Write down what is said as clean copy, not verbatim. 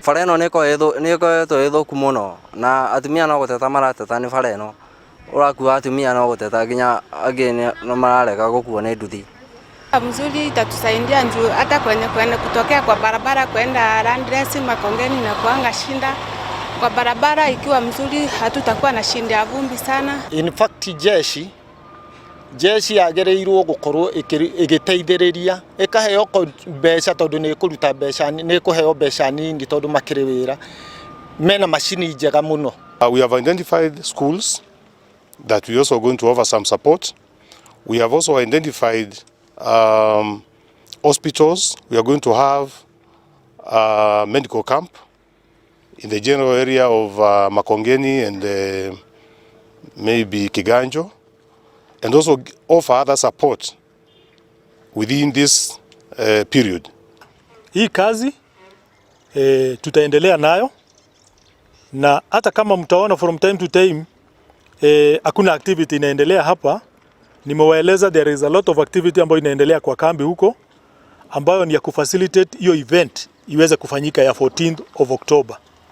Bara ĩno nĩ ĩkoretwo ĩ thũku mũno na atumia no gũteta marateta nĩ bara ĩno. Ũrakua atumia no gũteta nginya angĩ nĩ mararega gũkuo nĩ nduthi. Mzuri itatusaidia juu hata kwenye kwenye kutokea kwa barabara kwenda Landless Makongeni na kuanga shinda kwa barabara ikiwa mzuri, hatutakuwa na shinda ya vumbi sana. In fact, jeshi yagĩrĩirwo gũkorwo ĩgĩteithĩrĩria, ĩkaheo mbeca tondũ nĩ ĩkũruta mbeca, nĩ ĩkũheo mbeca nini tondũ makĩrĩ wĩra mena macini njega mũno. We have identified schools that we also going to offer some support. We have also identified hospitals. We are going to have a medical camp in the general area of Makongeni and maybe Kiganjo, and also offer other support within this period. Hii kazi tutaendelea nayo na hata kama mtaona from time to time hakuna activity inaendelea hapa, nimewaeleza there is a lot of activity ambayo inaendelea kwa kambi huko ambayo ni ya kufacilitate hiyo event iweze kufanyika ya 14th of October.